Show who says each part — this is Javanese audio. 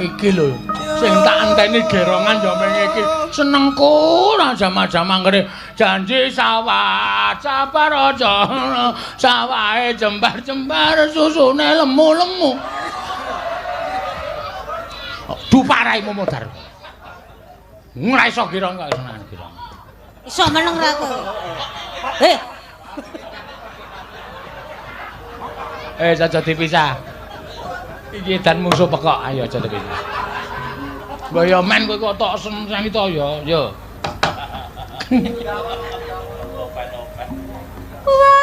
Speaker 1: Iki lho sing tak enteni gerongan ya meng iki. Senengku ora jama-jama ngene. Janji sawah sabar aja sawahe jembar-jembar susune lemu-lemu. Duparaimu modar. Ora iso girong kok seneng girong.
Speaker 2: Iso meneng ra kowe? Eh,
Speaker 1: Eh, aja dipisah. Iki dan musuh pekok, ayo aja dipisah. Mbok ya men kowe kok tok seneni to ya, yo.
Speaker 2: Wah.